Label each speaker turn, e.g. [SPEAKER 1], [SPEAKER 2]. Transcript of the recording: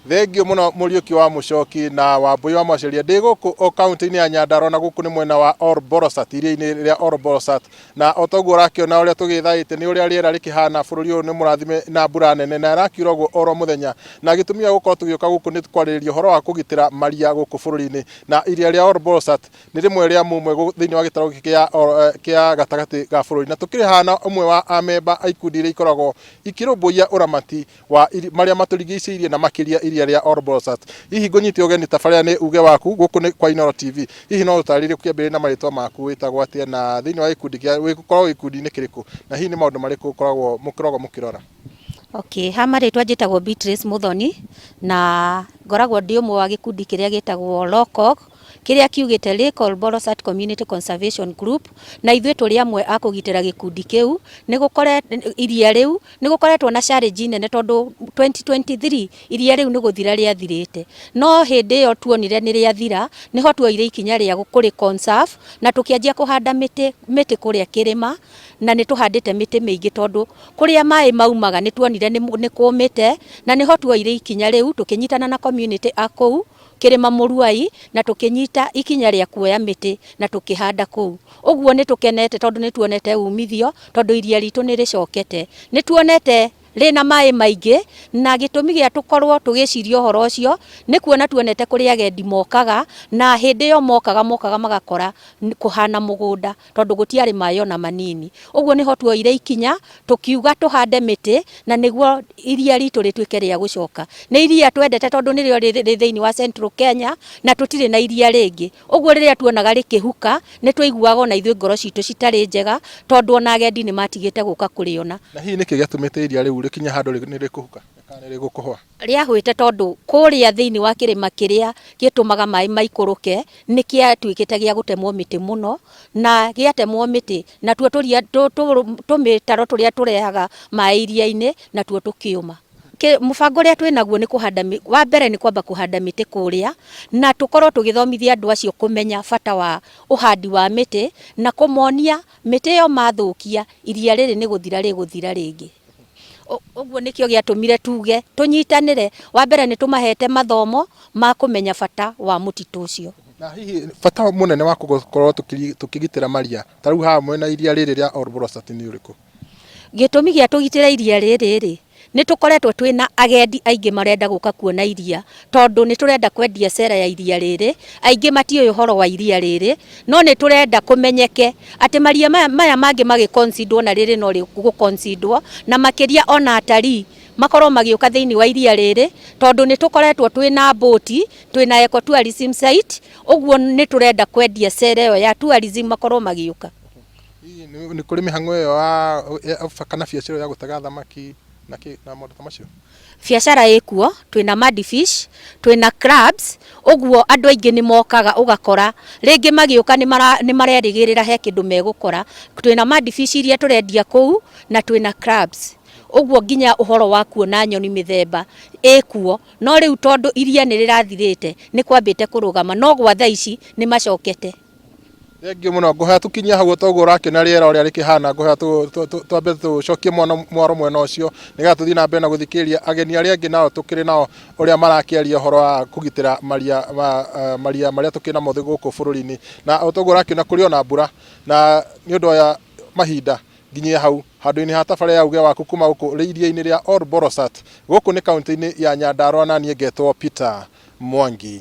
[SPEAKER 1] Thengiũ mũno Mũriũki wa Mũcoki na Wambũi wa Mwaceria. Ndĩ gũkũ o kaunti-inĩ ya Nyandarua na gũkũ nĩ mwena wa Ol Borosat, iria-inĩ rĩa Ol Borosat. Na o toguo ũrakĩona ũrĩa tũgĩthaĩte nĩ ũrĩa rĩera rĩkĩhana, bũrũri ũyũ nĩ mũrathime na mbura nene na ĩrakiura ũguo oro mũthenya. Na gĩtũmi gĩa gũkorwo tũgĩũka gũkũ nĩ kwarĩrĩria ũhoro wa kũgitĩra maria gũkũ bũrũri-inĩ. Na iria rĩa Ol Borosat nĩ rĩmwe rĩa mumwe thĩinĩ wa gĩtarũ gĩkĩ kĩa gatagatĩ ga bũrũri. Na tũkĩrĩ haha na ũmwe wa amemba a ikundi iria ikoragwo ikĩrũmbũiya ũramati wa marĩa matũrigicĩirie na makĩria iria rĩa Olbolosat. Hihi ngũnyite ũgeni tabarĩra nĩ uge waku gũkũ nĩ kwa Inooro TV. Hihi no ũtarĩrie ũkĩambĩrĩria na marĩtwa maku wĩtagwo atĩa na thĩinĩ wa gĩkundi kĩa ũkoragwo gĩkundi-inĩ kĩrĩkũ na hihi nĩ maũndũ marĩkũ ũkoragwo mũkoragwo mũkĩrora?
[SPEAKER 2] Okay, ha marĩtwa njĩtagwo Beatrice Muthoni na ngoragwo ndĩ ũmwe wa gĩkundi kĩrĩa gĩtagwo LOCOG kĩrĩa kiugĩte Lake Olbolosat Community Conservation Group, na ithuĩ tũrĩ amwe a kũgitĩra gĩkundi kĩu, nĩ gũkore, iria rĩu, nĩ gũkoretwo na challenge nene tondũ 2023 iria rĩu nĩ gũthira rĩathirĩte, no hĩndĩ ĩyo tuonire nĩ rĩathira, nĩho tuoire ikinya rĩa kũrĩ conserve na tũkĩanjia kũhanda mĩtĩ, mĩtĩ kũrĩa kĩrĩma, na nĩ tũhandĩte mĩtĩ mĩingĩ tondũ kũrĩa maĩ maumaga nĩ tuonire nĩ kũmĩte, na nĩho tuoire ikinya rĩu tũkĩnyitana na community a kũu, Kĩrĩma Mũruai na tũkĩnyita ikinya rĩa kuoya mĩtĩ na tũkĩhanda kũu. Ũguo nĩ tũkenete tondũ nĩ tuonete umithio tondũ iria ritũ nĩ rĩcokete. Nĩ tuonete rĩna maĩ maingĩ na gĩtũmi gĩa tũkorwo tũgĩciria ũhoro ũcio nĩ kuona tuonete kũrĩ agendi mokaga na hĩndĩ ĩyo mokaga, mokaga magakora kũhana mũgũnda. tondũ gũtiarĩ maĩ ona manini. Ũguo nĩho tuoire ikinya tũkiuga tũhande mĩtĩ na nĩguo iria ritũ rĩtuĩke rĩa gũcoka. Nĩ iria twendete tondũ nĩrĩo rĩ thĩinĩ wa Central Kenya na tũtirĩ na iria rĩngĩ. Ũguo rĩrĩa tuonaga rĩkĩhuka nĩ twaiguaga ona ithuĩ ngoro citũ citarĩ njega tondũ ona agendi nĩ matigĩte gũka kũrĩona.
[SPEAKER 1] Na hihi nĩkĩ gĩatũmĩte iria rĩu rĩkinye handũ nĩ rĩkũhuka kana nĩ rĩgũkũhwa?
[SPEAKER 2] Rĩahwĩte tondũ kũrĩa thĩinĩ wa kĩrĩma kĩrĩa gĩtũmaga maĩ maikũrũke nĩ kĩatuĩkĩte gĩa gũtemwo mĩtĩ mũno, na gĩatemwo mĩtĩ, natuo tũria tũmĩtaro tũrĩa tũrehaga maĩ iria-inĩ natuo tũkĩũma. Mũbango ũrĩa twĩ naguo nĩ kũhanda, wa mbere nĩ kwamba kũhanda mĩtĩ kũrĩa, na tũkorwo tũgĩthomithia andũ acio kũmenya bata wa ũhandi wa mĩtĩ, na kũmonia mĩtĩ ĩyo mathũkia iria rĩrĩ nĩ gũthira rĩgũthira rĩngĩ. Ũguo nĩkĩo gĩatũmire tuge tũnyitanĩre. Wa mbere nĩ tũmahete mathomo ma kũmenya bata wa mũtitũ ũcio.
[SPEAKER 1] Na hihi bata mũnene wa gũkorwo tũkĩgitĩra maria ta rĩu haha mwena iria rĩrĩ rĩa Olbolosat nĩ ũrĩkũ?
[SPEAKER 2] Gĩtũmi gĩa tũgitĩre iria rĩrĩ rĩ, nĩ tũkoretwo twĩna agendi aingĩ marenda gũka kuona iria, tondũ nĩ tũrenda kwendia cera ya iria rĩrĩ, aingĩ matiũĩ ũhoro wa iria rĩrĩ, no nĩ tũrenda kũmenyeke atĩ maria maya, maya mangĩ magĩ considerwo na rĩrĩ no rĩgũ considerwo, na makĩria ona atarii makorwo magĩũka thĩinĩ wa iria rĩrĩ, tondũ nĩ tũkoretwo twĩna mbũti, twĩna eco tourism site, ũguo nĩ tũrenda kwendia cera ĩyo ya tourism makorwo magĩũka.
[SPEAKER 1] Hihi nĩ kũrĩ mĩhang'o ĩyo ya kana biacara ĩyo ya gũtega thamaki na kĩ na maũndũ ta macio?
[SPEAKER 2] Biacara ĩkuo, twĩna mud fish, twĩna crabs, ũguo andũ aingĩ nĩ mokaga ũgakora rĩngĩ magĩũka nĩ marerĩgĩrĩra he kĩndũ megũkora. Twĩna mud fish iria tũrendia kũu na twĩna crabs. Ũguo nginya ũhoro wa kuona nyoni mĩthemba ĩkuo, no rĩu tondũ iria nĩ rĩrathirĩte nĩ kwambĩte kũrũgama no gwa thaa ici nĩ macokete.
[SPEAKER 1] Thengiũ mũno ngũhoya tũkinyie hau toguo ũrakĩona rĩera ũrĩa rĩkĩhana ngũhoya twambe tũcokie mwaro mwena ũcio nĩgetha tũthiĩ na mbere na gũthikĩrĩria ageni arĩa angĩ nao tũkĩrĩ nao ũrĩa marakĩaria ũhoro wa kũgitĩra maria maria marĩa tũkĩrĩ namo gũkũ bũrũri-inĩ na o toguo ũrakĩona kũrĩ ona mbura na nĩ ũndũ wa mahinda nginyie hau handũ-inĩ ha tabarĩra ya uge waku kuma gũkũ iria-inĩ rĩa Olbolosat gũkũ nĩ kaunti-inĩ ya Nyandarua na niĩ ngetwo Peter Mwangi.